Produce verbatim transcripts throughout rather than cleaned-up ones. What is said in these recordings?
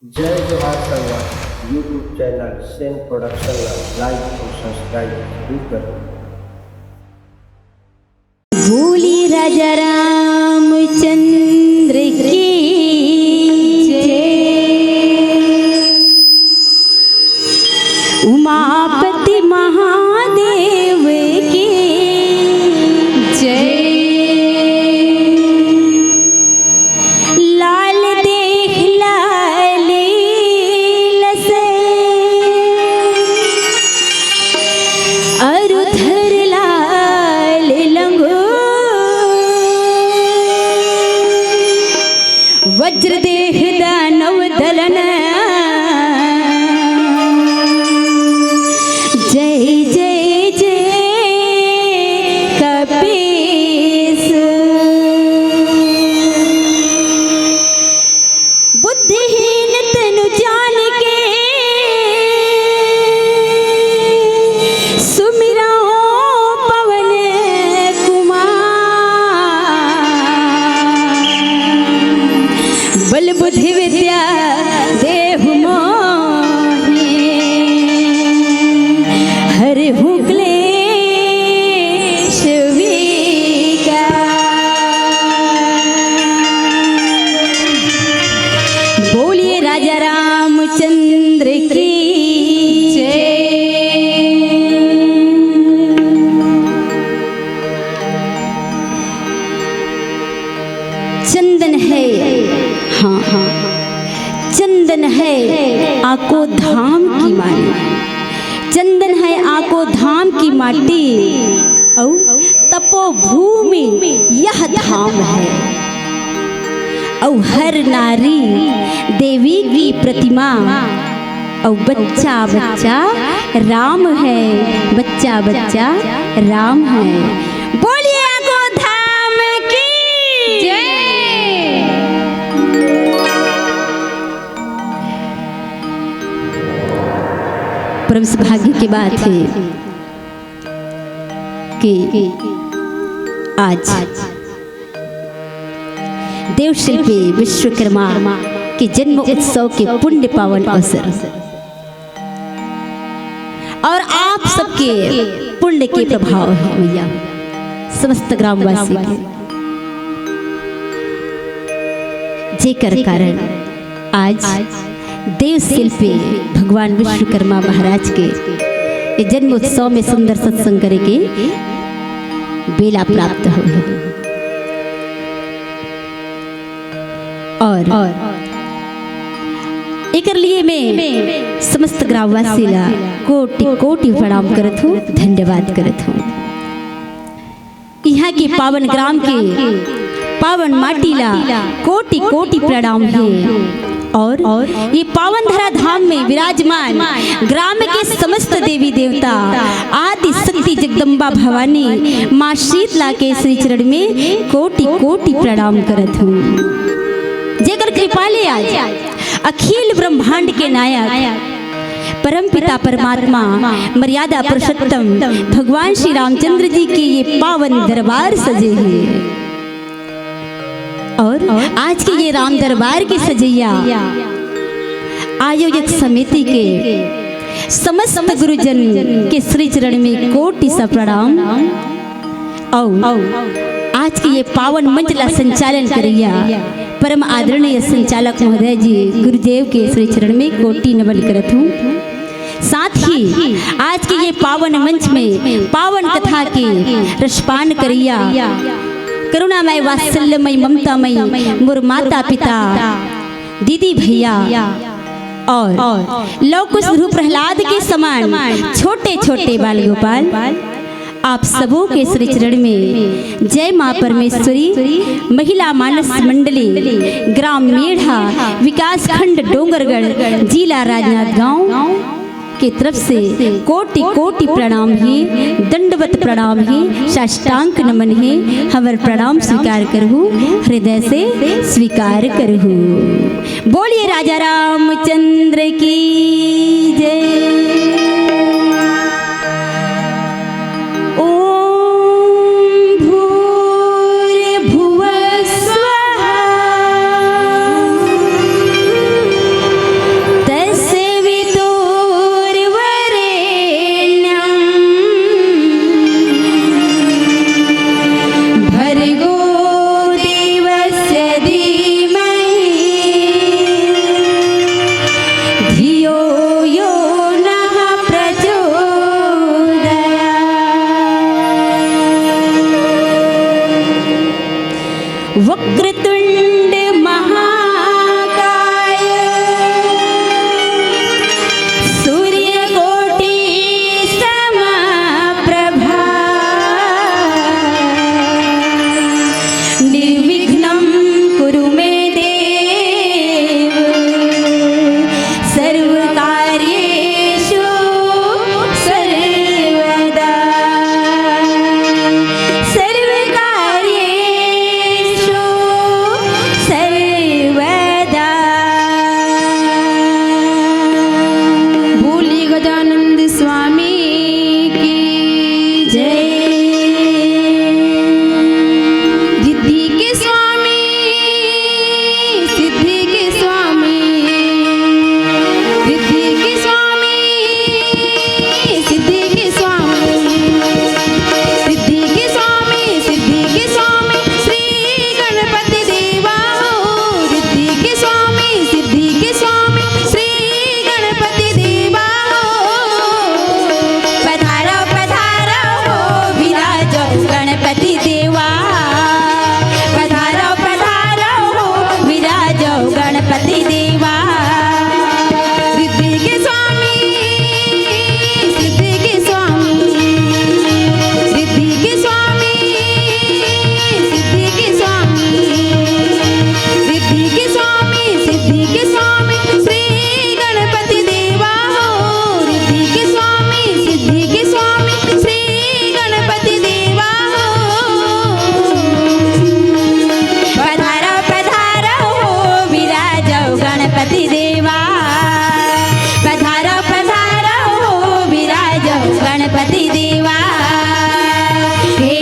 जय जोहार संगवारी, YouTube चैनल सेन प्रोडक्शन ला लाइक अउ सब्सक्राइब जरूर करो। बोली राजा रामचंद्र की जय। उमापति महादेव की जय। लाल देख लाल लसै अरु धर लाल लंगो। वज्र देह दानव दलन। जय जय जय कपीस। बुद्धिहीन तनु जान के सुमिरौ पवन कुमार। बल बुद्धि विद्या देहु मोहि हरहु क्लेश विकार। बोलिए राजा रामचंद्र की जय। चंदन है, हाँ, हाँ, चंदन है आको धाम की माटी। चंदन है आको धाम की माटी, अउ तपोभूमि यह धाम है। अउ हर नारी देवी की प्रतिमा, अउ बच्चा बच्चा राम है, बच्चा बच्चा राम है। बोलिए आको धाम की जय। परम सौभाग्य की बात है कि आज देव शिल्पी विश्वकर्मा के जन्म उत्सव के पुण्य पावन अवसर और आप सबके पुण्य के प्रभाव है मैया, समस्त ग्रामवासी के, जेकर कारण आज देव शिल्पी भगवान विश्वकर्मा महाराज के ये जन्मोत्सव में सुंदर सत्संग करे के बेला प्राप्त हो। और एकर लिए मैं समस्त ग्रामवासी ला कोटि कोटि प्रणाम करत हूँ, धन्यवाद करत हूँ। यहाँ के पावन ग्राम के पावन माटी ला कोटि कोटि प्रणाम है। और ये पावन धरा धाम में विराजमान ग्राम के समस्त देवी देवता, आदि शक्ति जगदम्बा भवानी माँ शीतला के श्री चरण में कोटि कोटि प्रणाम करत हूँ। जेकर कृपा ले आज अखिल ब्रह्मांड के नायक परमपिता परमात्मा मर्यादा पुरुषोत्तम भगवान श्री रामचंद्र जी के ये पावन दरबार सजे हैं। और आज के ये राम दरबार की सजैया आयोजक समिति के समस्त गुरुजन के श्री चरण में कोटि सा प्रणाम। अउ आज के ये पावन मंच ला संचालन करैया परम आदरणीय संचालक महोदय जी गुरुदेव के श्री चरण में कोटि नमन करत हूँ। साथ ही आज के ये पावन मंच में पावन कथा के रसपान करैया करुणामय वात्सल्यमय ममतामय मोर माता पिता दीदी भैया और लव कुश ध्रुव प्रहलाद के समान छोटे छोटे बाल गोपाल, आप सबों के श्री चरण में जय माँ परमेश्वरी। महिला मानस मंडली, ग्राम मेढ़ा, विकास खंड डोंगरगढ़, जिला राजनांदगांव के तरफ से कोटि कोटि प्रणाम है, दंडवत प्रणाम है, साष्टांग नमन है। हमर प्रणाम स्वीकार करहु, हृदय से स्वीकार करहु। बोलिए राजा रामचंद्र की जय। ओम भूर्भुवः स्वः। गणपति देवा, पधारो पधारो, विराजो गणपति देवा। हे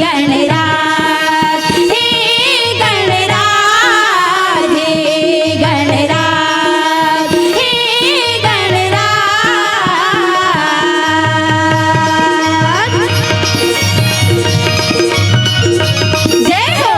गणराज, हे गणराज, हे गणराज, हे गणराज। जय हो।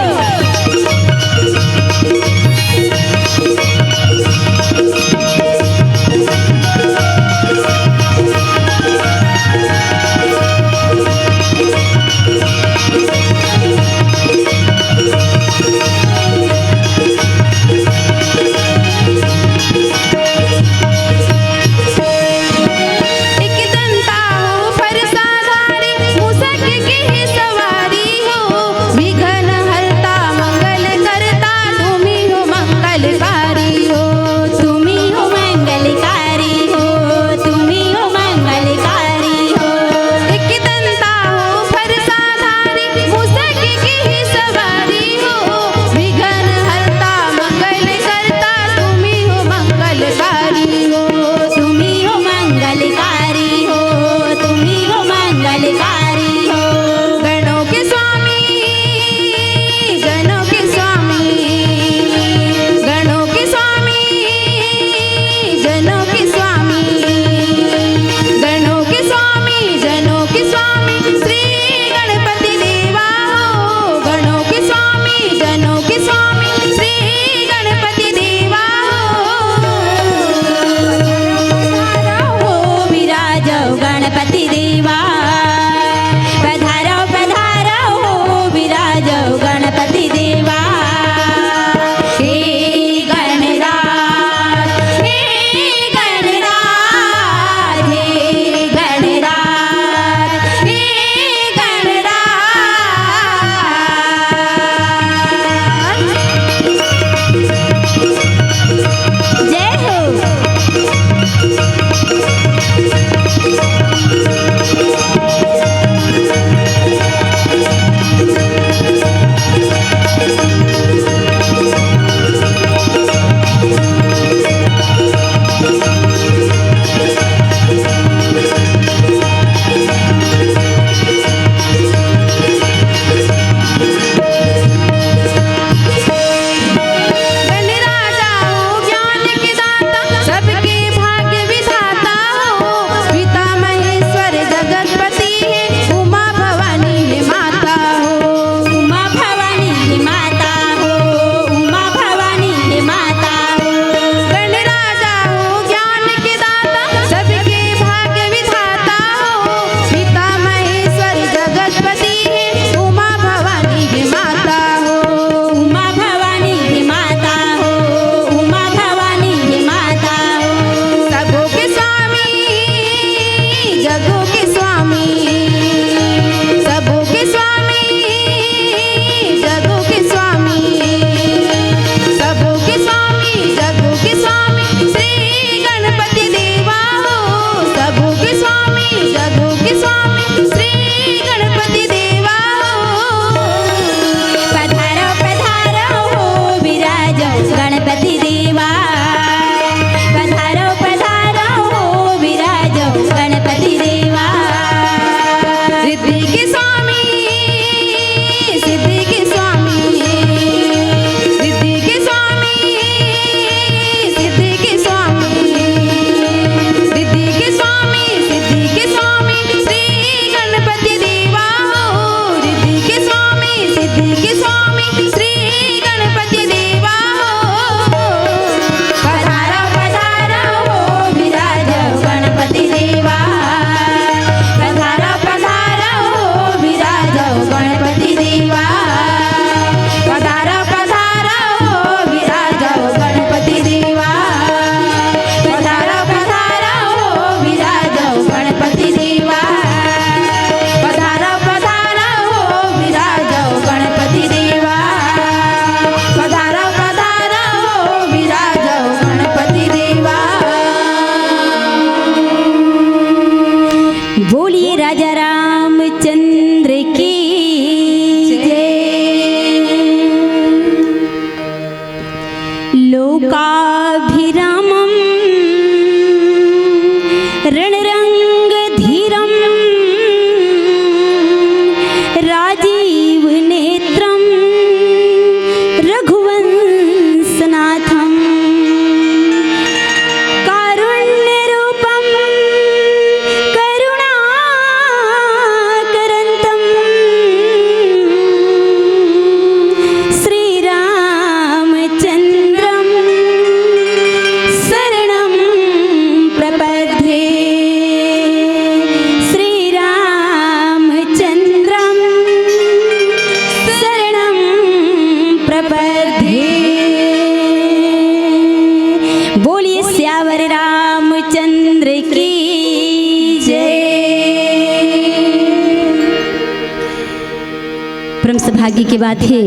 के बाद हे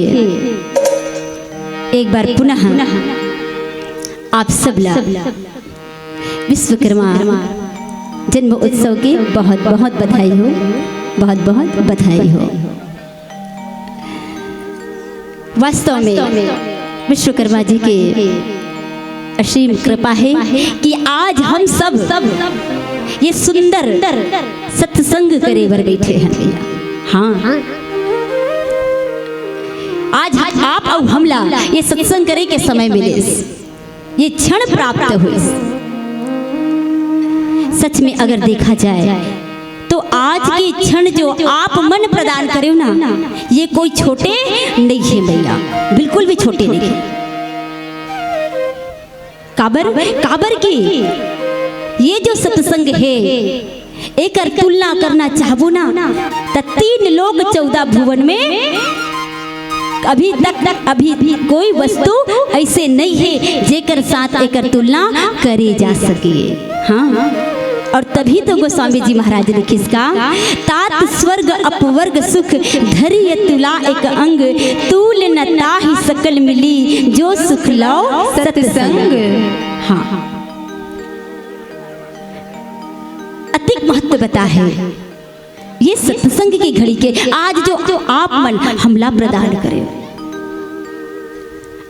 एक बार पुनः आप सबला विश्वकर्मा जन्म उत्सव के बहुत बहुत बधाई हो, बहुत बहुत बधाई हो। वास्तव में विश्वकर्मा जी के असीम कृपा हे कि आज हम सब ये सुंदर सत्संग करे बर बैठे हन। हाँ, आज आप अउ हमला ये सत्संग करे के समय मिले, ये क्षण प्राप्त होइस। सच में अगर देखा जाए तो आज के क्षण जो आप मन प्रदान करेव ना, ये कोई छोटे नहीं हे भैया, बिल्कुल भी छोटे नहीं हे। काबर, काबर कि ये जो सत्संग हे, एकर तुलना करना चाहबो ना, त तीन लोक चौदह भुवन में अभी तक, अभी कोई वस्तु ऐसे नहीं हे जेकर साथ एकर तुलना करे जा सके। हाँ, और तभी तो गोस्वामी जी महाराज लिखिस का, तात स्वर्ग अपवर्ग सुख, धरिय तुला एक अंग, तूल न ताहि सकल मिली, जो सुख लौ सत्संग। हाँ, अतिक महत्व बता हे ये सत्संग के घड़ी के। आज जो आप मन हमला प्रदान करे,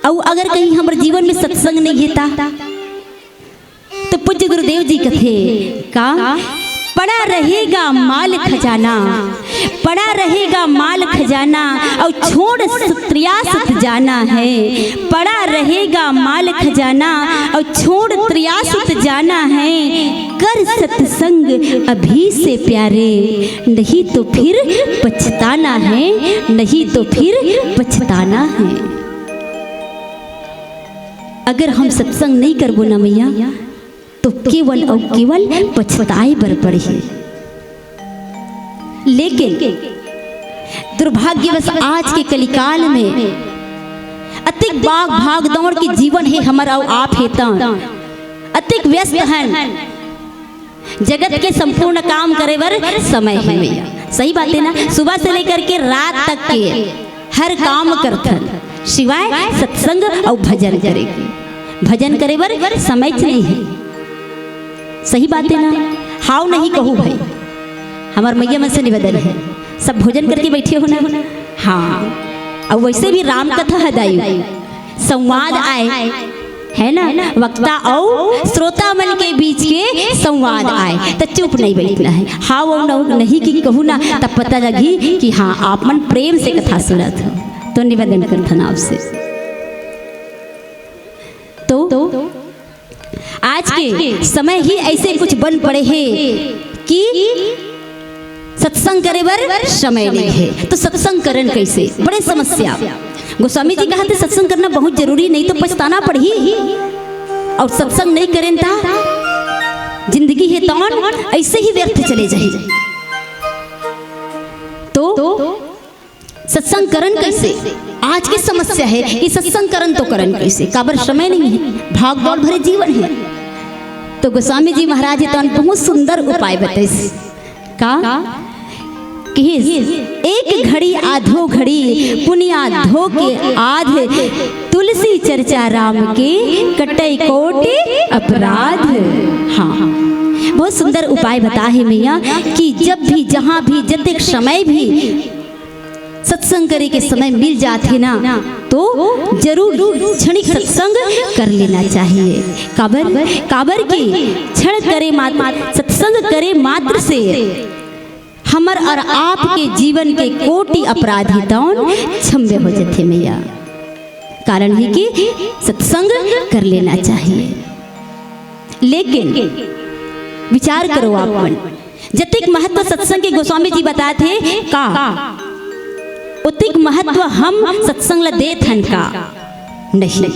अउ अगर कहीं हमर जीवन में सत्संग नहीं हे ता, तो पूज्य गुरुदेव जी कथे का, पड़ा रहेगा माल खजाना, पड़ा रहेगा माल खजाना, और छोड़ स-, त्रियासत जाना है। पड़ा रहेगा माल खजाना और छोड़ त्रियासत जाना है। कर सत्संग अभी से प्यारे, नहीं तो फिर पछताना है, नहीं तो फिर पछताना है। अगर हम सत्संग नहीं करबो ना मैया, तो केवल अउ केवल पछताए बर पड़ही। लेकिन दुर्भाग्यवश आज के कलिकाल में अतिक भाग, भाग दौड़ के जीवन हे हमर अउ आप हे त अतिक व्यस्त हन। जगत के संपूर्ण काम करे बर समय हे। सही बात हे ना, सुबह से लेकर के रात तक के हर काम करथन, सिवाय सत्संग अउ भजन करे के। भजन करे बर समय च नहीं हे। सही बात हे ना, हाव नहीं कहू भाई, हमर मैया मन से निवेदन हे, सब भोजन करके बैठे हो ना। हाँ, अउ वैसे भी राम कथा ह दाई, संवाद आय, हे ना, वक्ता अउ श्रोता मन के बीच के संवाद आय, त चुप नहीं बैठना हे। हाव अउ न-, नहीं कि कहू ना, तब पता लगही कि हाँ, आप मन प्रेम से कथा सुनत हो। तो निवेदन करथन आपसे। तो आज के समय ही ऐसे कुछ बन पड़े हे कि सत्संग करे बर समय नहीं हे, तो सत्संग करन कैसे? बड़े समस्या। गोस्वामी जी कहत हे, सत्संग करना बहुत जरूरी, नहीं तो पछताना पड़ही। अउ सत्संग नहीं करेन ता जिंदगी हे तौन ऐसे ही व्यर्थ चले जाही। तो सत्संग करन कैसे? आज के समस्या हे कि सत्संग करन तो करन कैसे, काबर समय नहीं हे, भाग दौड़ भरे जीवन हे। तो गोस्वामी जी महाराज हे तौन बहुत सुंदर उपाय बताइस। का? किहिस, एक घड़ी आधो घड़ी पुनिया धो के आध, तुलसी चर्चा राम के कटै कोटि अपराध। हाँ, बहुत सुंदर उपाय बता हे मैया कि जब भी, जहाँ भी, जतेक समय भी सत्संग करे के समय मिल जाथे ना, तो जरूर क्षणिक सत्संग कर लेना चाहिए। काबर, काबर कि क्षण करे मात्र, सत्संग करे मात्र से हमर और आपके जीवन के कोटि अपराध हे तौन क्षम्य हो जथे मैया। कारण हे कि सत्संग कर लेना चाहिए। लेकिन विचार करो आप मन, जतिक महत्व सत्संग के गोस्वामी जी बतात हे का, उतिक महत्व हम सत्संग ला देत हन का? नहीं।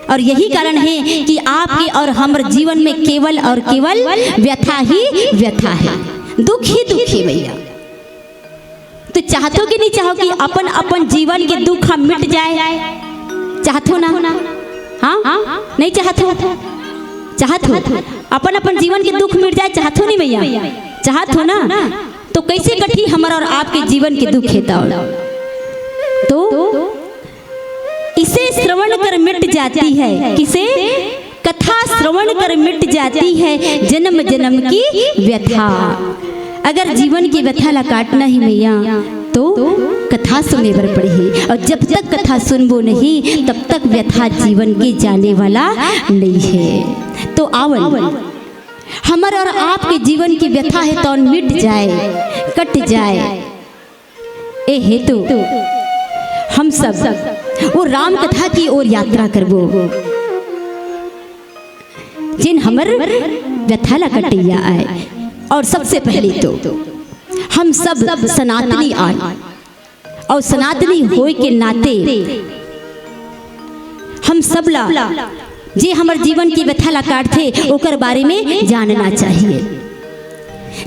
और यही कारण हे कि आपके और हमर जीवन में केवल और केवल व्यथा ही व्यथा हे, दुख ही दुख हे भैया। तो चाहथो कि नहीं चाहो कि अपन अपन जीवन के दुख ह मिट जाए? चाहथो ना? हाँ, नहीं चाहथो? चाहथो। अपन अपन जीवन के दुख मिट जाए, चाहथो नहीं भैया? चाहथो ना? तो कैसे कटही हमर और आपके जीवन के दुख हे त? तो इसे श्रवण कर मिट जाती है, किसे? कथा श्रवण कर मिट जाती है जन्म जन्म की व्यथा। अगर जीवन की व्यथा ला काटना हे मैया, तो कथा सुने बर पड़ही, और जब तक कथा सुनबो नहीं, तब तक व्यथा जीवन के जाने वाला नहीं है। तो आवन, हमर और आपके जीवन की व्यथा हे तौन मिट जाए, कट जाए, ए हेतु हम सब वो राम कथा की ओर यात्रा करबो, जेन हमर व्यथा ला कटइया आय। और सबसे पहले तो हम सब सनातनी आय, और सनातनी होय के नाते हम सब ला, जे हमर जीवन की व्यथा ला काटथे, ओकर बारे में जानना चाहिए।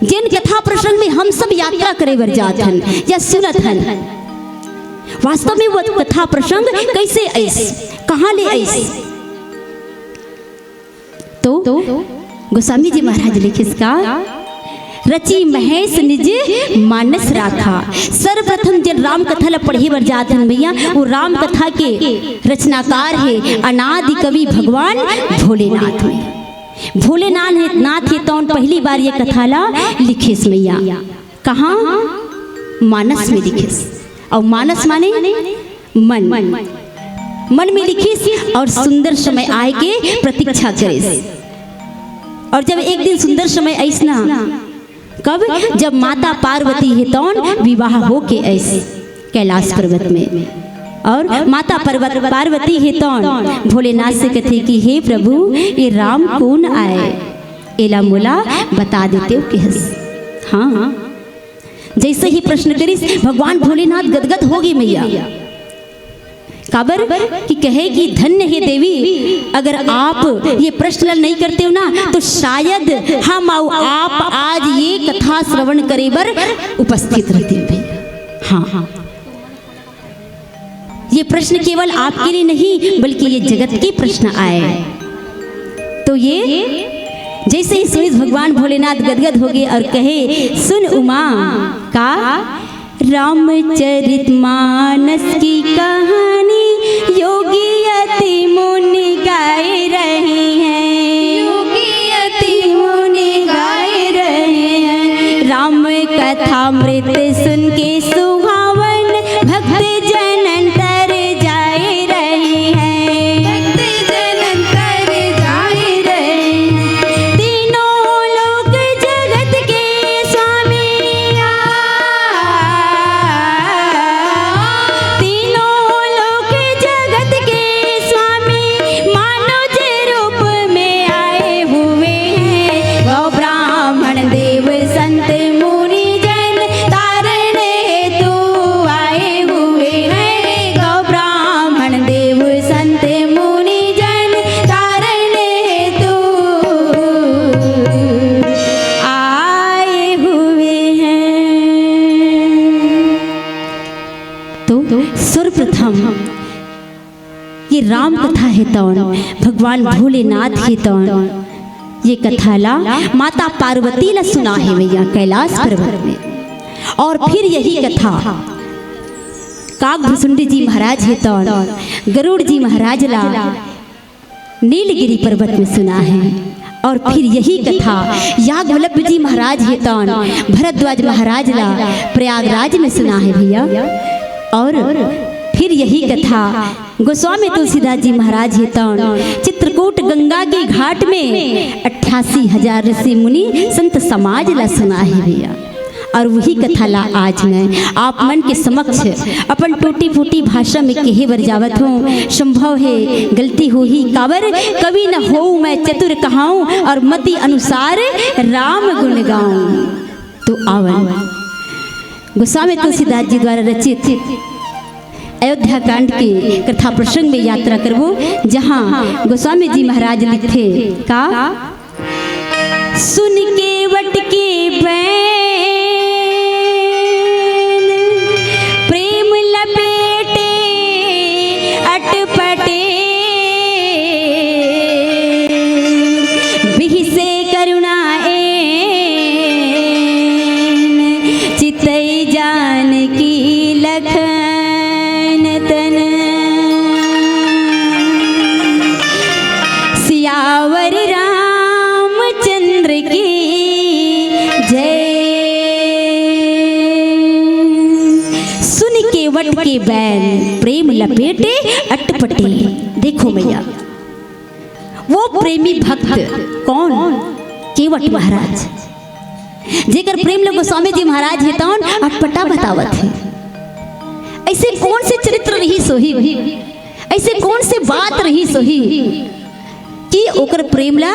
जेन कथा प्रसंग में हम सब यात्रा करे बर जात हन या सुनत हन, वास्तव में वो कथा प्रसंग कैसे आइस, कहाँ ले आइस? तो गोस्वामी जी महाराज लिखिस का, "रचि महेश निज मानस राखा।" सर्वप्रथम जेन राम कथा ला पढ़े बर जात हन भैया, वो राम कथा के रचनाकार हे अनादि कवि भगवान भोलेनाथ। भोलेनाथ हे, नाथ हे तौन पहली बार ये कथा ला लिखिस मैया। कहाँ? मानस में लिखिस। और मानस माने मन। मन में लिखिस और सुंदर समय आय के प्रतीक्षा करिस। और जब एक दिन सुंदर समय आइस ना, कब? जब माता पार्वती हे तौन विवाह होके आइस कैलाश पर्वत में। और माता पर्वत, पार्वती हे तौन भोलेनाथ से कथे कि हे प्रभु, ये राम कौन आय, एला मोला बता देते हो किहस। हाँ, जैसे ही प्रश्न करिस, भगवान भोलेनाथ गदगद हो गए मैया। काबर कि कहे कि धन्य हे देवी, अगर आप ये प्रश्न नहीं करते हो ना, तो शायद हम अउ आप आज ये कथा श्रवण करे बर उपस्थित रहते भैया। हाँ, हाँ, ये प्रश्न केवल आपके लिए नहीं, बल्कि ये जगत के प्रश्न आय। तो ये जैसे ही सुनिस, भगवान भोलेनाथ गदगद हो गए और कहे, "सुन उमा।" का? रामचरित मानस की कहानी योगी अति मुनि गाए रहे हैं। योगी अति मुनि गाए रहे हैं। राम कथा मृत सुन के सुहावन, भक्त जनन तर जाए रहे हैं। भक्त जनन तर जाए रहे हैं। तीनों लोक जगत के स्वामी, आ, तीनों लोक जगत के स्वामी, मानव रूप में आए हुए हैं। गौ ब्राह्मण देव संत मुनि जन, तारण हेतु आए हुए हैं। गौ ब्राह्मण देव संत मुनि जन, तारण हेतु आए हुए हैं। तो सर्वप्रथम ये राम कथा हे तौन, भगवान भोलेनाथ हे तौन, ये कथा ला माता पार्वती ला सुना हे भैया कैलाश पर्वत में। और फिर यही कथा काकभुसुंडी जी महाराज हे तौन गरुड़ जी महाराज ला नीलगिरी पर्वत में सुना हे। और फिर यही कथा याज्ञवल्क्य जी महाराज हे तौन भरद्वाज महाराज ला प्रयागराज में सुना हे भैया। और फिर यही कथा गोस्वामी तुलसीदास जी महाराज हे तौन चित्रकूट गंगा के घाट में अट्ठासी हजार ऋषि मुनि संत समाज ला सुना हे भैया। और वही कथा ला आज मैं आप मन के समक्ष अपन टूटी फूटी भाषा में कहे बर जावत हूँ। संभव हे गलती होही, काबर कवि न होऊं मैं चतुर कहाऊं, और मति अनुसार राम गुण गाऊं। तो आवन, गोस्वामी तुलसीदास जी द्वारा रचित अयोध्या कांड के कथा प्रसंग में यात्रा करबो, जहाँ गोस्वामी जी महाराज लिखथे का, सुन केवट के बैन प्रेम लपेटे अटपटे, बिहसे करुणा एन पट के बैल प्रेम लपेटे अटपटे। देखो मैया, वो प्रेमी भक्त कौन? केवट महाराज, जेकर प्रेम ल गोस्वामी जी महाराज हे तौन अटपटा बतावत हे। ऐसे कौन से चरित्र रहिस होही, ऐसे कौन से बात रहिस होही कि ओकर प्रेम ला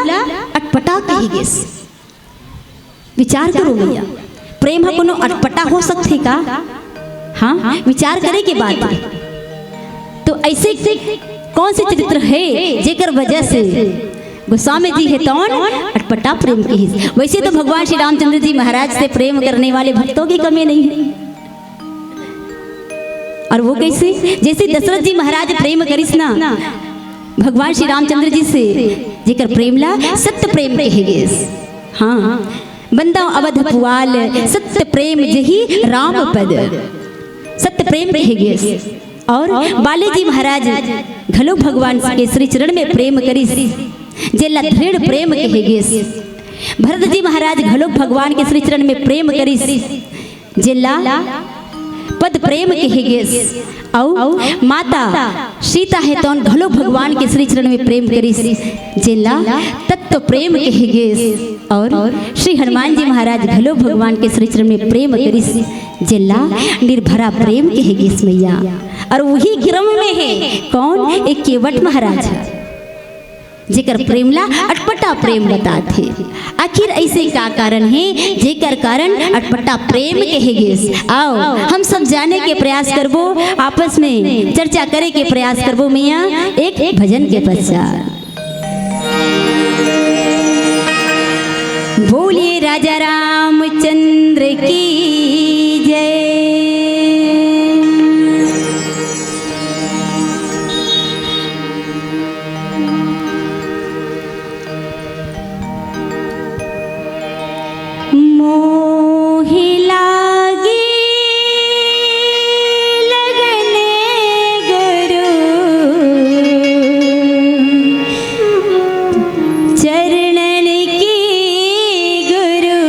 अटपटा कहे गिस? विचार करो भैया, प्रेम ह कोनो अटपटा हो सकथे का? हाँ, विचार करे के बात हे। तो ऐसे कौन से चरित्र हे जेकर वजह से गोस्वामी जी हे तौन अटपटा प्रेम कहिस? वैसे तो भगवान श्री रामचंद्र जी महाराज से प्रेम करने वाले भक्तों की कमी नहीं है। और वो कैसे? जैसे दशरथ जी महाराज प्रेम करिस ना भगवान श्री रामचंद्र जी से, जेकर प्रेम ला सत्य प्रेम कहे गिस। हाँ, बंदा अवध पुआल सत्य प्रेम जही राम पद, सत्य प्रेम कहे गिस। और बाली जी महाराज घलो भगवान के श्री चरण में प्रेम करिस, जेला दृढ़ प्रेम कहे गिस। भरत जी महाराज घलो भगवान के श्री चरण में प्रेम करिस, जेला पद प्रेम कहे गिस। अउ माता सीता हे तौन घलो भगवान के श्री चरण में प्रेम करिस, जेला तत्व प्रेम कहे गिस। और श्री हनुमान जी महाराज घलो भगवान के श्री चरण में प्रेम करिस, जेला निर्भरा प्रेम कहे गिस मैया। और वही क्रम में हे कौन? एक केवट महाराज हे, जेकर प्रेम ला अटपटा प्रेम बताथे। आखिर ऐसे का कारण हे जेकर कारण अटपटा प्रेम कहे गिस? आओ हम सब जाने के प्रयास करबो, आपस में चर्चा करे के प्रयास करबो मैया एक भजन के पश्चात। बोलिए राजा रामचंद्र की जय। मोहि लागी लगन गुरु चरणन की गुरु।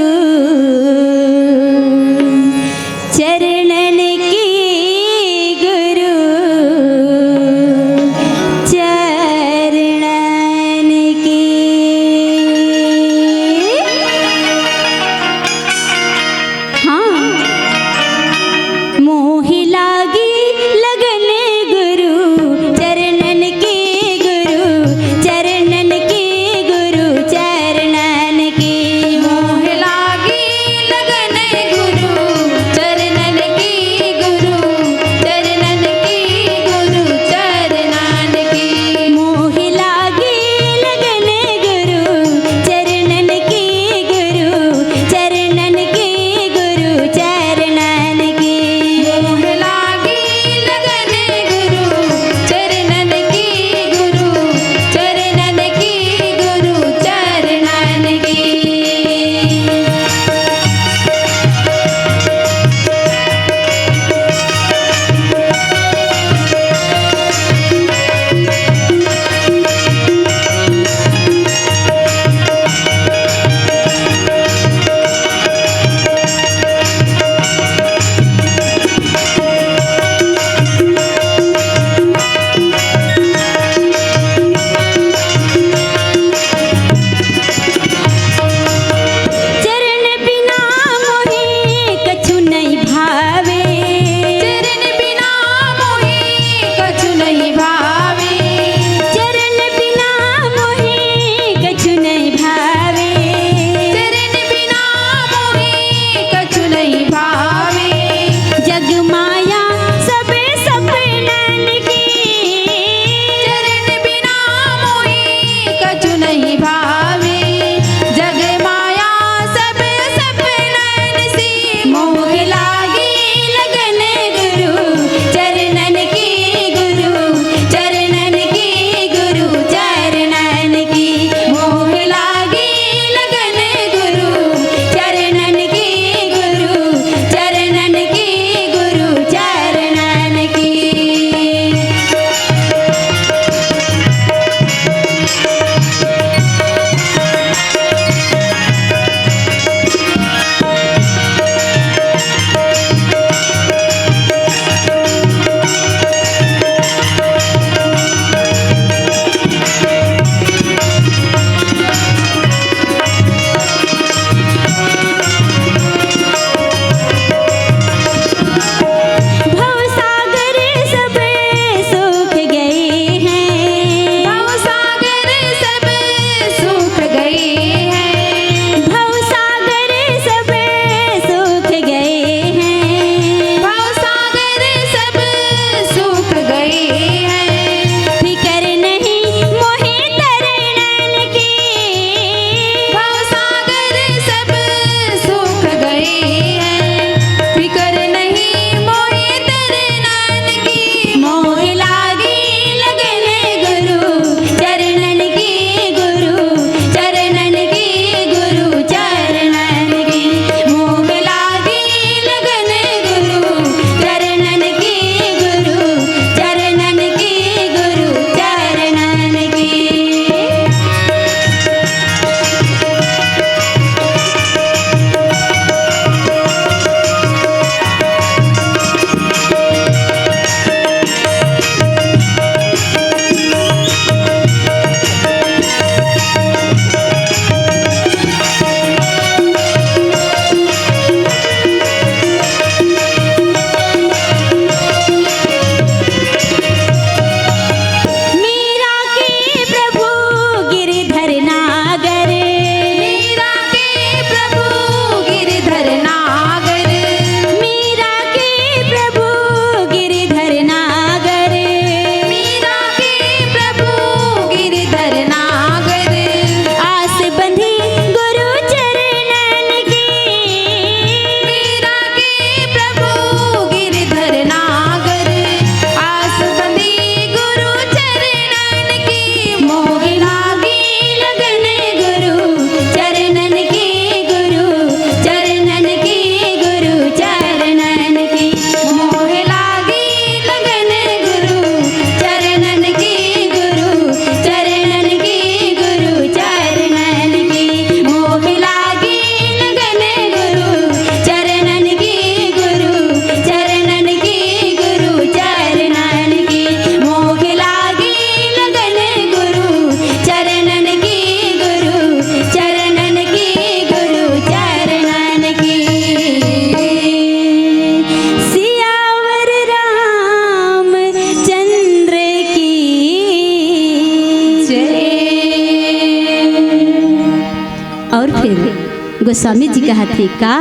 गोस्वामी जी कहत हे का?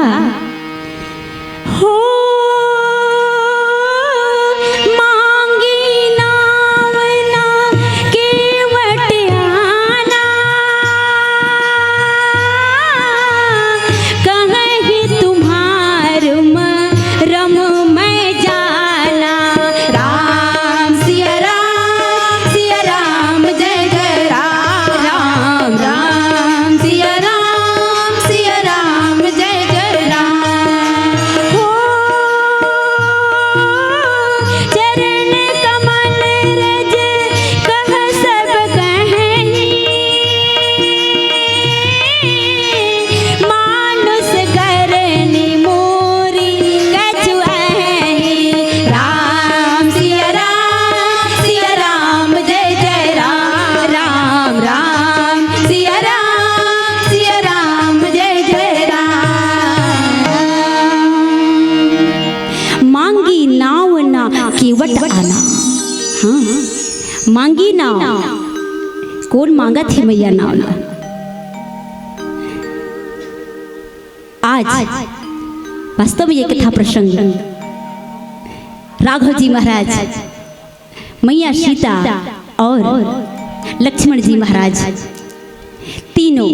हो मांगी नाव ना केवट आना, कहीं तुम्हार म-, रम मैं जाना। राम सिया राम, सिया राम, जय जय राम। राम राम, सिया राम, सिया राम, जय जय राम। हो चरण कमल रज कह सब कहीं, मानुष करनी मोरी कछु अहीं। राम सिया राम, सिया राम, जय जय राम। राम राम, सिया राम, सिया राम, जय जय राम। मांगी नाव ना केवट आना। हाँ, मांगी नाव। कोन मांगत हे मैया नाव ना? आज वास्तव में ये कथा प्रसंग राघव जी महाराज, मैया सीता और लक्ष्मण जी महाराज तीनों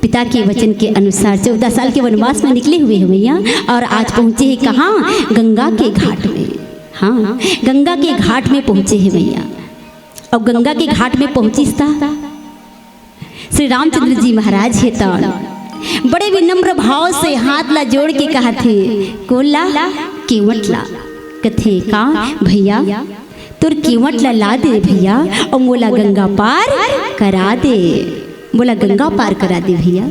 पिता के वचन के अनुसार चौदह साल के वनवास में निकले हुए हैं मैया, और आज पहुँचे हैं कहाँ? गंगा के घाट में। हाँ, गंगा के घाट में पहुँचे हैं मैया। और गंगा के घाट में पहुँचिस त श्री रामचंद्र जी महाराज हे त बड़े विनम्र भाव से हाथ ला जोड़ के कहत हे, कोन ला? केवट ला। कथे का, भैया तोर केवट ला ला दे भैया, और मोला गंगा पार करा दे, मोला गंगा पार करा दे भैया।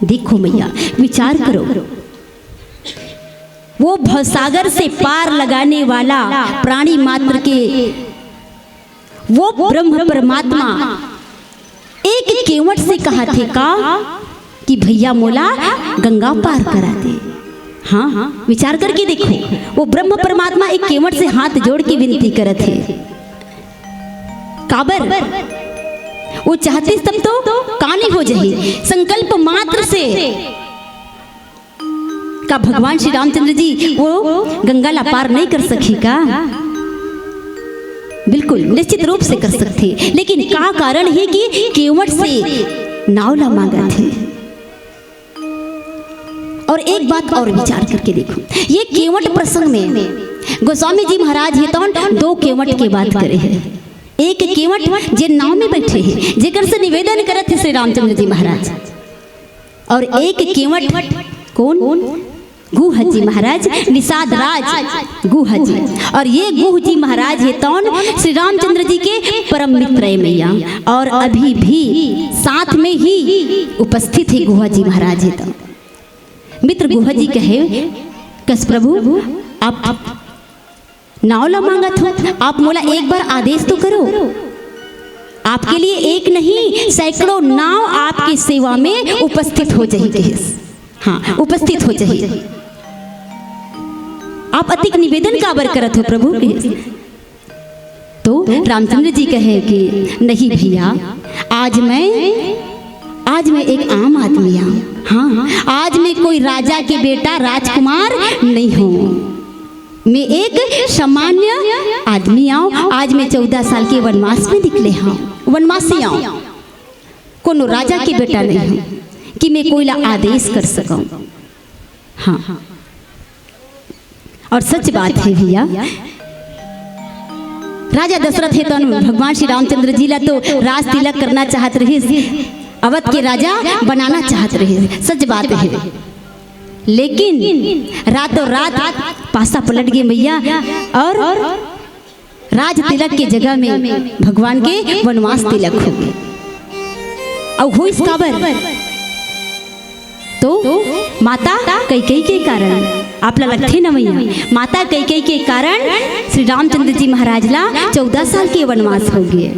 देखो मैया, विचार करो, वो भवसागर से पार लगाने वाला प्राणी मात्र के वो ब्रह्म परमात्मा एक केवट से कहत हे का कि भैया मोला गंगा पार करा दे। हाँ, विचार करके देखो, वो ब्रह्म परमात्मा एक केवट से हाथ जोड़ के विनती करत हे। काबर? वो चाहतिस तब तो का नइ हो जाही, संकल्प मात्र से। का भगवान श्री रामचंद्र जी वो गंगा ला पार नइ कर सकही का? बिल्कुल, निश्चित रूप से कर सकथे, लेकिन का कारण हे कि केवट से नाव ला मांगत हे? और एक बात और विचार करके देखो, ये केवट प्रसंग में गोस्वामी जी महाराज हे तौन दो केवट के बात करे हे। एक केवट जे नाव में बैठे हे, जेकर से निवेदन करत हे श्री रामचंद्र जी महाराज, और एक केवट कोन? गुह जी महाराज, निषाद राज गुह जी। और ये गुह जी महाराज हे तौन श्री रामचंद्र जी के परम मित्र हे मैया, और अभी भी साथ में ही उपस्थित हे गुह जी महाराज हे तौन। मित्र गुह जी कहे, कस प्रभु, आप नाव ला मांगत हो, आप मोला एक बार आदेश तो करो। आपके लिए एक नहीं, सैकड़ों नाव आपकी सेवा में उपस्थित हो जाही कहिस। हाँ, उपस्थित हो जाही। आप अतिक निवेदन काबर करत हो प्रभु कहिस। तो रामचंद्र जी कहे कि नहीं भैया, आज मैं, आज मैं एक आम आदमी हूँ। हाँ, आज मैं कोई राजा के बेटा राजकुमार नहीं हूँ। मैं एक सामान्य आदमी आंव। आज मैं चौदह साल के वनवास में निकले हंव, वनवासी आंव, कोनो राजा के बेटा नहीं हंव कि मैं कोई ला आदेश कर सकंव। हाँ, और सच बात हे भैया, राजा दशरथ हे तौन भगवान श्री रामचंद्र जी ला तो राज तिलक करना चाहत रहिस, अवध के राजा बनाना चाहत रहिस, सच बात हे। लेकिन रातों रात पासा पलट गे मैया, और राज तिलक के जगह में भगवान के वनवास तिलक हो गे। अउ होइस काबर? तो माता कैकेयी के कारण, आप ला लगथे न मैया, माता कैकेयी के कारण श्री रामचंद्र जी महाराज ला चौदह साल के वनवास हो गे।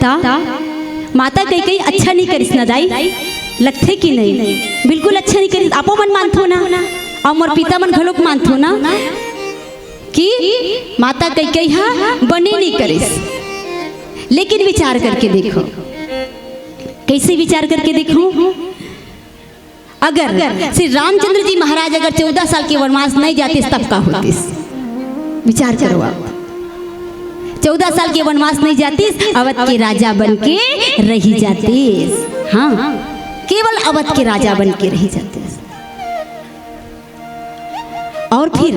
त माता कैकेयी अच्छा नइ करिस ना दाई, लगथे कि नहीं? बिल्कुल अच्छा नइ करिस। आपो मन मानथो ना, अउ मोर पिता मन घलोक मानथो ना कि माता कैकेयी हा बने नइ करिस। लेकिन विचार करके देखो, ऐसे विचार करके देखो, अगर श्री रामचंद्र जी महाराज अगर चौदह साल के वनवास नहीं जातिस, तब का होतिस? विचार करो आप। चौदह साल के वनवास नहीं जातिस, अवध के राजा बन के रही जातिस। हाँ, केवल अवध के राजा बन के रही जातिस। और फिर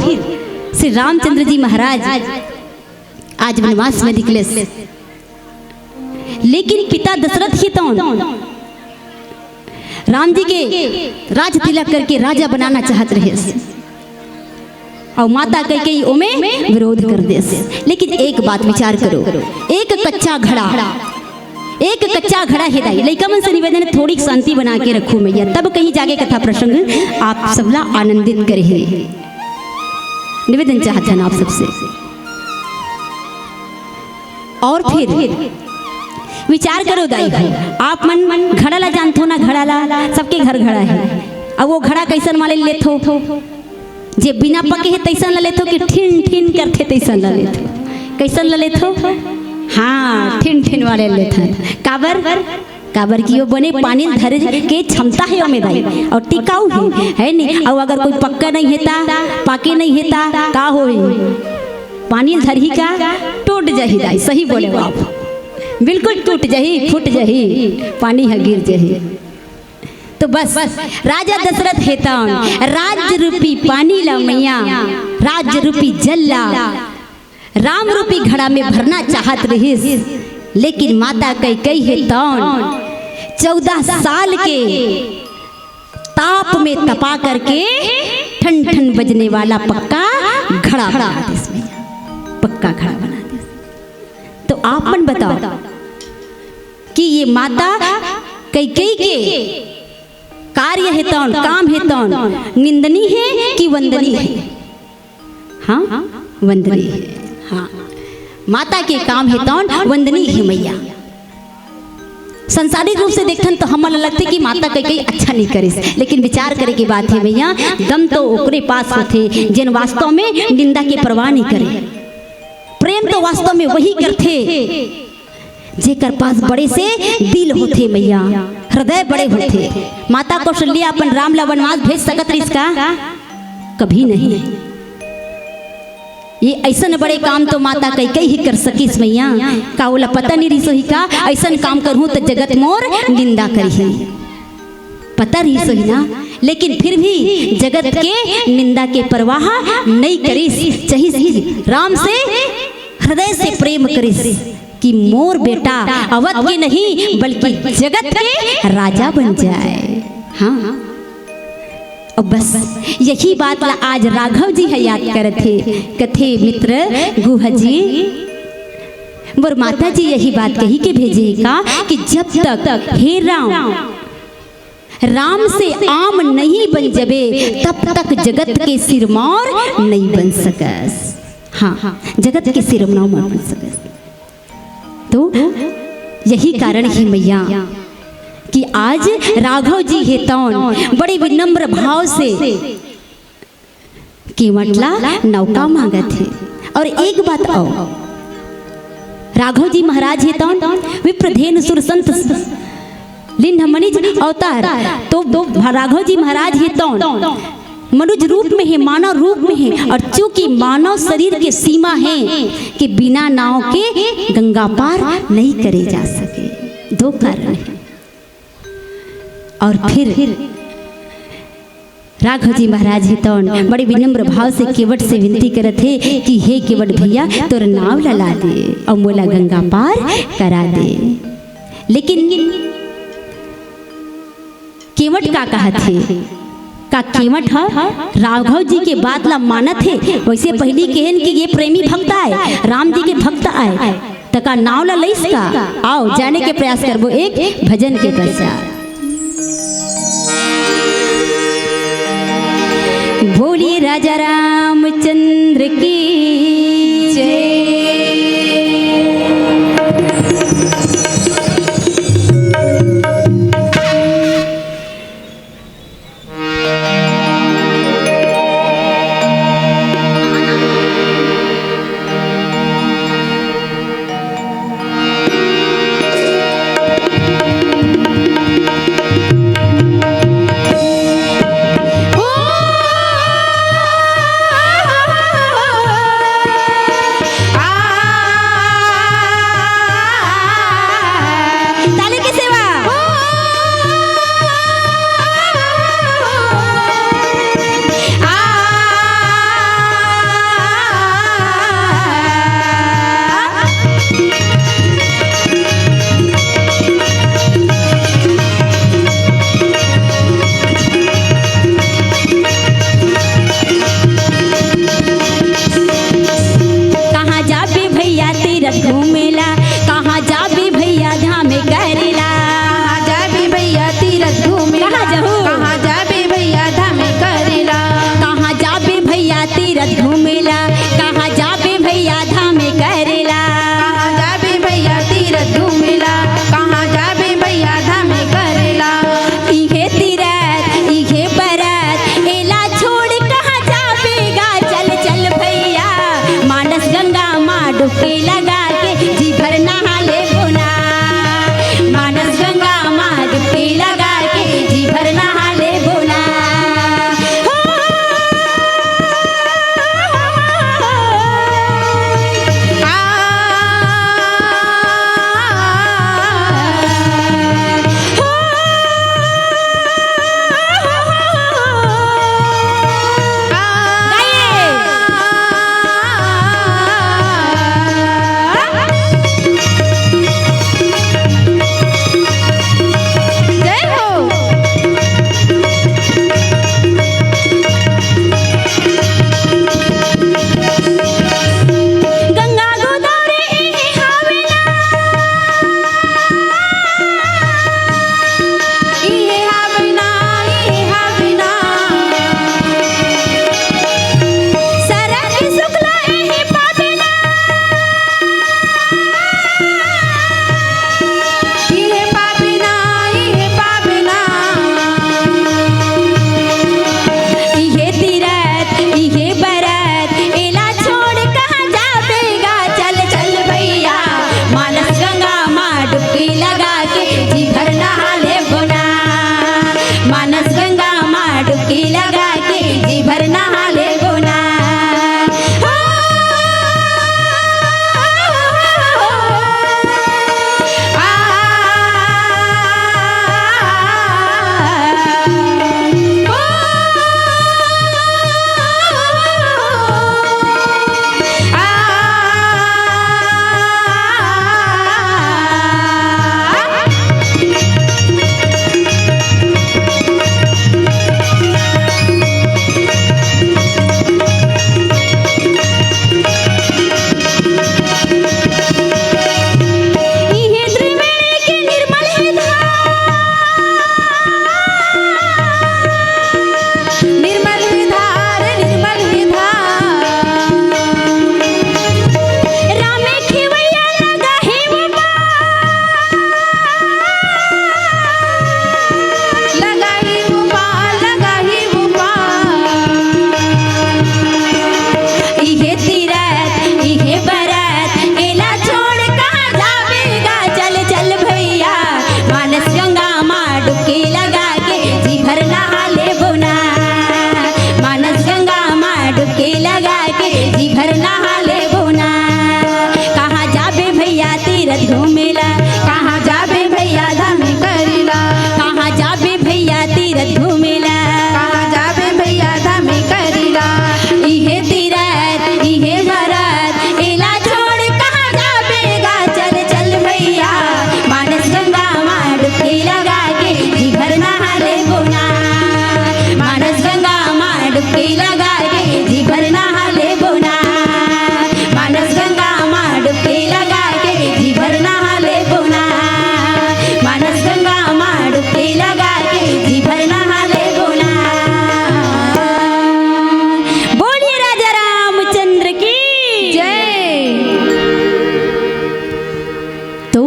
श्री रामचंद्र जी महाराज आज वनवास में निकलेस, लेकिन पिता दशरथ ही तौन राम जी के राज तिलक करके राजा बनाना चाहत रहेस, और माता कैकेयी ओमे विरोध कर देस। लेकिन एक बात विचार करो, एक कच्चा घड़ा, एक कच्चा घड़ा हे दाई, लइका मन से निवेदन हे, थोड़ी शांति बना के रखो मैया, तब कहीं जाके कथा प्रसंग आप सबला आनंदित करे हे। निवेदन चाहत हन आप सबसे। और फिर विचार करो दाई हो, आप मन घड़ा ला जानथो ना, घड़ा ला, सबके घर घड़ा हे। अब वो घड़ा कैसन वाले लेथो, जे बिना पके हे तैसन ला लेथो कि ठिन ठिन करथे तैसन ला लेथो? कैसन ला लेथो? हाँ, ठिन ठिन वाले लेथन। काबर? काबर कि वो बने पानी धरे के क्षमता हे ओमे दाई, और टिकाऊ हे, है नी? और अगर कोई पक्का नहीं हे ता, पाके नहीं हे ता, का होही? पानी धरही का टूट जाही दाई, सही बोले हो आप, बिल्कुल टूट जाही, फूट जाही, पानी ह गिर जाही। तो बस, राजा दशरथ हे तौन राज रूपी पानी ला मैया, राज रूपी जल ला, राम रूपी घड़ा में भरना चाहत रहिस, लेकिन माता कैकेयी हे तौन चौदह साल के ताप में तपा करके ठन ठन बजने वाला पक्का घड़ा बना दिस मैया, पक्का घड़ा बना दिस। तो आप मन बताओ कि ये माता कैकेयी के कार्य हे तौन, काम हे तौन निंदनीय हे कि वंदनीय हे? हाँ, वंदनीय हे। हाँ, माता के काम हे तौन वंदनीय हे मैया। संसारिक रूप से देखथन तो हमन ला लगथे कि माता कैकेयी अच्छा नहीं करिस, लेकिन विचार करे के बात हे मैया, दम तो ओकरे पास होथे जेन वास्तव में निंदा के परवाह नहीं करे। प्रेम तो वास्तव में वही करथे जेकर पास बड़े से दिल होथे मैया, हृदय बड़े होथे। माता कौशल्या अपन राम ला वनवास भेज सकत रहिस का? कभी नहीं। ये ऐसन बड़े काम तो माता कैकेयी ही कर सकिस मैया। का ओला पता नहीं रहिस होही का, ऐसन काम करहूं तो जगत मोर निंदा करही? पता रहिस होही ना, लेकिन फिर भी जगत के निंदा के परवाह नहीं करिस, चाहिस राम से हृदय से प्रेम करिस कि मोर बेटा अवध के नहीं बल्कि जगत के राजा बन जाए। हाँ, और बस यही बात ला आज राघव जी ह याद करत हे, कथे मित्र गुहा जी, मोर माता जी यही बात कही के भेजे हे का कि जब तक हे राम, राम से आम नहीं बन जबे, तब तक जगत के सिरमौर नहीं बन सकस। हाँ, जगत के सिरमौर नहीं बन सकस। तो यही कारण हे मैया कि आज राघव जी हे तौन बड़े विनम्र भाव से केवट ला नौका मांगत हे। और एक बात और, राघव जी महाराज हे तौन विप्रधेनु सुर संत लिन्ह मनिज अवतार, तो राघव जी महाराज हे तौन मनुज रूप में हे, मानव रूप में हे, और चूंकि मानव शरीर के सीमा हे कि बिना नाव के गंगा पार नहीं करे जा सके। दो कारण हे। और फिर राघव जी महाराज हे तौन बड़े विनम्र भाव से केवट से विनती करत हे कि हे केवट भैया, तोर नाव ला ला दे और मोला गंगा पार करा दे। लेकिन केवट का कहत हे? का केवट ह राघव जी के बात ला मानत हे? वैसे पहिली कहेन कि ये प्रेमी भक्त आय, राम जी के भक्त आय, त का नाव ला लइस का? आओ जाने के प्रयास करबो एक भजन के पश्चात। बोलिए राजा रामचंद्र की जय। तीरथ घूमेला। कहाँ जाबे भैया धाम करिला। कहाँ जाबे भैया तीरथ घूमेला। कहाँ जाबे भैया धाम करिला। इहे तीरथ, इहे व्रत, एला छोड़ कहाँ जाबे गा। चल, चल भैया, मानस गंगा मा डुबकी लगा के, जी भर नहा लेबो ना। मानस गंगा मा डुबकी लगा के, जी भर नहा लेबो ना। मानस गंगा मा डुबकी लगा के, जी भर नहा लेबो ना। मानस गंगा मा डुबकी लगा के, जी भर नहा लेबो ना। बोलिए राजा रामचंद्र की जय। तो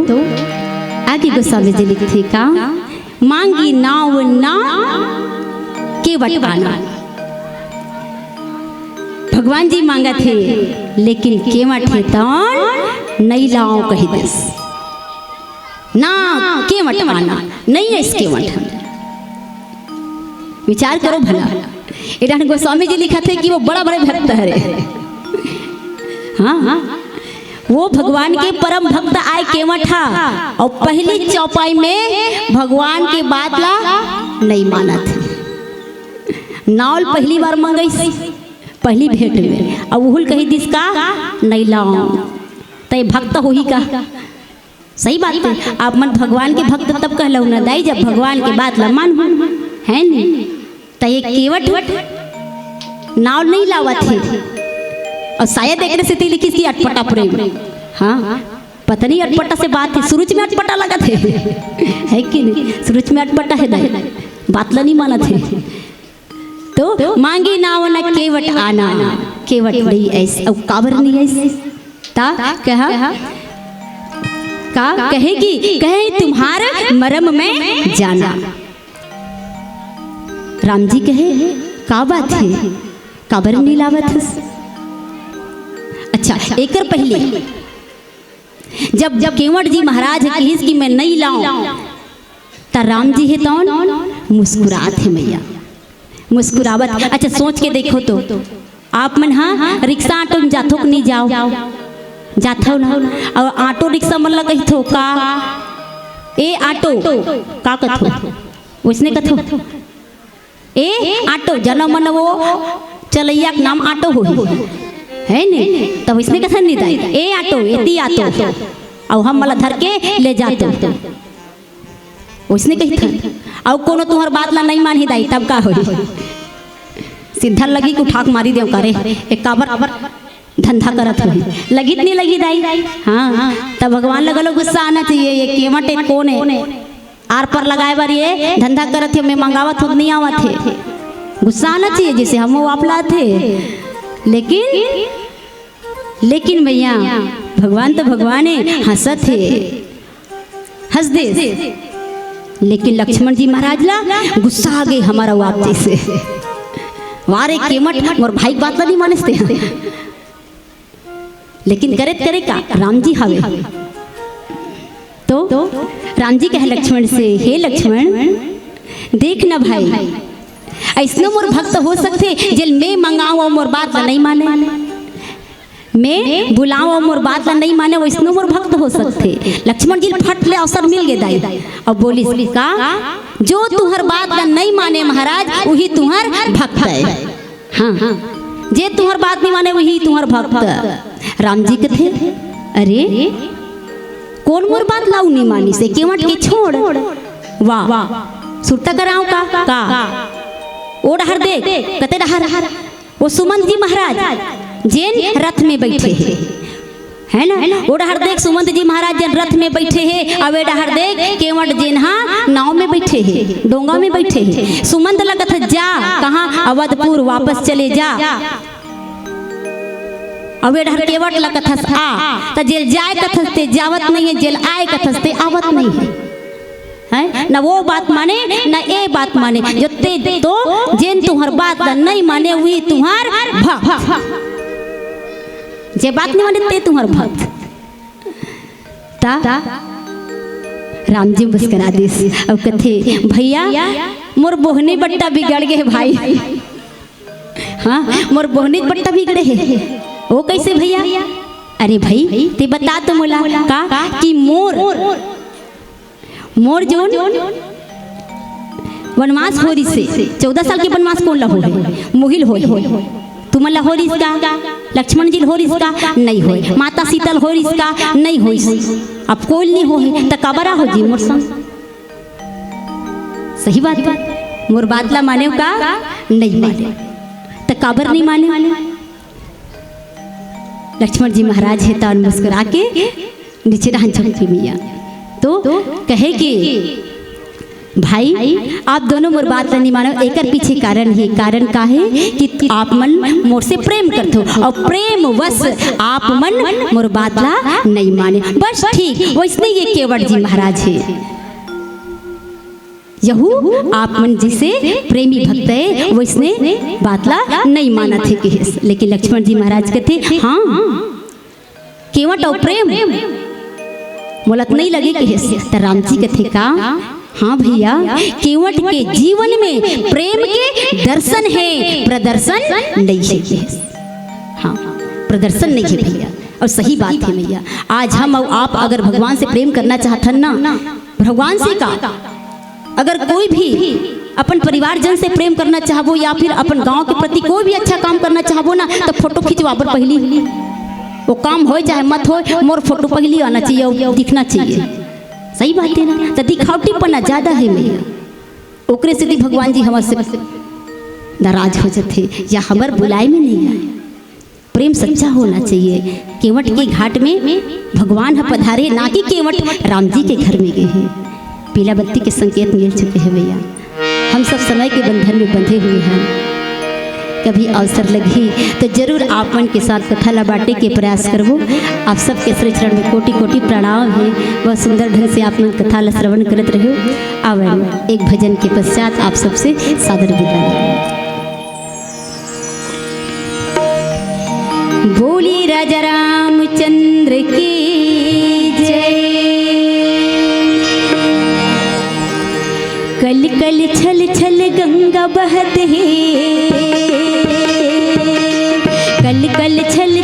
आगे गोस्वामी जी लिखथे का, मांगी नाव ना केवट आना। भगवान जी मांगत हे, लेकिन केवट हे तौन नइ लाव कहि देस। ना केवट आना, नइ आइस केवट। विचार करो भला, ए डाहन गोस्वामी जी लिखत हे कि वो बड़ा बड़े भक्त हरे। हाँ, हाँ। वो भगवान के परम भक्त आय केवट हा, अउ पहिली चौपाई में भगवान के बात ला नइ मानत हे। नाव ल पहिली बार मंगइस, पहिली भेंट में, अउ उहू ल कहि दिस का, नइ लाव। त ए भक्त होही का? सही बात हे, आप मन भगवान के भक्त तब कहलहू ना दाई, जब भगवान के बात ला मानहू, हे नी? त ए केवट नाव नइ लावत हे, अउ शायद एकरे सेती लिखिस कि अटपटा प्रेम। हाँ, पता नहीं अटपटा से बात हे, सुरुच में अटपटा लगत हे, हे कि नहीं? सुरुच में अटपटा हे दाई, बात ला नइ मानत हे। तो मांगी नाव न केवट आना, केवट नइ आइस, अउ काबर नइ आइस? त कहा, का कहे कि, कहे तुम्हार मरम में जाना। राम जी कहे, का बात हे, काबर नइ लावत हस? अच्छा, एकर पहिली जब, जब केवट जी महाराज ह किहिस कि मैं नइ लाव, त राम जी हे तौन मुस्कुरात हे मइया, मुस्कुरावत। अच्छा, सोच के देखो तो, आप मन हा रिक्शा ऑटो में जाथो कि नइ जाव? जाथव ना। अउ ऑटो रिक्शा मन ला कहिथो का, ए ऑटो, का कथो? वइसने कथो, ए ऑटो, जनो मन वो चलइया के नाम ऑटो होही, हे नी? त वइसने कथन नइ दाई, ए ऑटो, एती आतो, अउ हमन ला धर के ले जातो, वइसने कहिथन। अउ कोनो तुंहर बात ला नइ मानही दाई, तब का होही? सीधा लगही कि उठा के मारी देव करे, ए काबर धंधा करत होही, लगही त नइ लगही दाई? हाँ, त भगवान ला घलो गुस्सा आना चाहिए, ए केवट ए कोन ए? आर पर लगाए बर ए धंधा करत हे, मैं मंगावत हों त नइ आवत हे। गुस्सा आना चाहिए, जइसे हम वो आप लात हे। लेकिन, लेकिन भइया, भगवान त भगवान ए, हंसत हे, हंस देस। लेकिन लक्ष्मण जी महाराज ला गुस्सा आ गे, हमर अउ आप जइसे। वा रे केवट, मोर भाई के बात ला नइ मानस ते। लेकिन करे त करे का, राम जी हवे। तो राम जी कहे लक्ष्मण से, हे लक्ष्मण, देख ना भाई, अइसनो मोर भक्त हो सकथे, जेला मैं मंगावं अउ मोर बात ला नइ माने, मैं बुलावं अउ मोर बात ला नइ माने, वइसनो मोर भक्त हो सकथे। लक्ष्मण जी ल फट ले अवसर मिल गे दाई, अउ बोलिस का, जो तुंहर बात ला नइ माने महाराज, उही तुंहर भक्त ए। हाँ, जे तुंहर बात नइ माने, उही तुंहर भक्त। राम जी कथे, अरे, कोन मोर बात ला नइ मानिस, ए केवट के छोड़। वाह, सुरता करावं का? का? ओ डहर देख, कते डहर? ओ सुमंत जी महाराज, जेन रथ में बइठे हे, हे ना? ओ डहर देख, सुमंत जी महाराज जेन रथ में बइठे हे, अउ ए डहर देख, केवट जेन हा नाव में बइठे हे, डोंगा में बइठे हे। सुमंत ला कथस, जा, कहाँ? अवधपुर वापस चले जा। अउ ए डहर केवट ला कथस, आ। त जेला जाए कथस ते जावत नइ हे, जेला आए कथस ते आवत नइ हे। हैं? न वो बात माने, न ए बात माने। जो ते तो जेन तुंहर बात ला नइ माने, उही तुंहर भक्त। जे बात नइ माने, ते तुंहर भक्त। त राम जी मुस्कुरा दिस अउ कथे, भइया, मोर बोहनी बट्टा बिगड़ गे भाई। हाँ, मोर बोहनी बट्टा बिगड़े हे। ओ कइसे भइया? अरे भाई, ते बता तो मोला का कि मोर जोन वनवास हो रिस हे, चौदह साल के वनवास कोन ला होय हे? मोहिल होय हे। तुमन ला हो रिस का? लक्ष्मण जी ला हो रिस का? नहीं होय। माता सीता ला हो रिस का? नहीं होय। अब कोई नहीं होय हे, त काबर आहो जी मोर संग? सही बात हे। मोर बात ला मानेव का? नहीं माने। त काबर नहीं माने? लक्ष्मण जी महाराज हे त मुस्कुरा के नीचे डाहन झुकथे मैया। तो कहे कि भाई, आप दोनों मोर बात ला नहीं मानो, एकर पीछे कारण हे। कारण का हे कि आप मन मोर से प्रेम करथो अउ प्रेम वश आप मन मोर बात ला नहीं माने। बस ठीक वैसने ये केवट जी महाराज हे। यहू आप मन जैसे प्रेमी भक्त हे, वैसने बात ला नहीं मानत हे कहिस। लेकिन लक्ष्मण जी महाराज कथे, हाँ, केवट अउ प्रेम मोला त नहीं लगे कहिस। त राम जी कथे का, हाँ भैया, केवट के जीवन में प्रेम के दर्शन हे, प्रदर्शन नहीं हे कहिस। हाँ, प्रदर्शन नहीं हे भैया। अउ सही बात हे भैया, आज हम अउ आप अगर भगवान से प्रेम करना चाहथन ना, भगवान से का, अगर कोई भी अपन परिवारजन से प्रेम करना चाहबो या फिर अपन गांव के प्रति कोई भी अच्छा काम करना चाहबो ना, त फोटो खिंचवाबो पहिली। वो काम होय चाहे मत होय, मोर फोटो पहिली आना चाहिए अउ दिखना चाहिए। सही बात हे ना? त दिखावटीपना ज्यादा हे मैया, ओकरे सेती भगवान जी हमर से नाराज हो जाथे या हमर बुलाए में नहीं आए। प्रेम सच्चा होना चाहिए। केवट के घाट में भगवान ह पधारे, ना कि केवट राम जी के घर में गे हे। पीला बत्ती के संकेत मिल चुके हे भैया। हम सब समय के बंधन में बंधे हुए हैं। कभी अवसर लगही त जरूर आप मन के साथ कथा ला बांटे के प्रयास करबो। आप सबके श्री चरण में कोटि कोटि प्रणाम हे। बहुत सुंदर ढंग से आप मन कथा ला श्रवण करत रहो। आवै एक भजन के पश्चात आप सबसे सादर विदा लेबो। बोली राजा रामचंद्र की जय। कल कल छल छल गंगा बहत हे, कल कल छल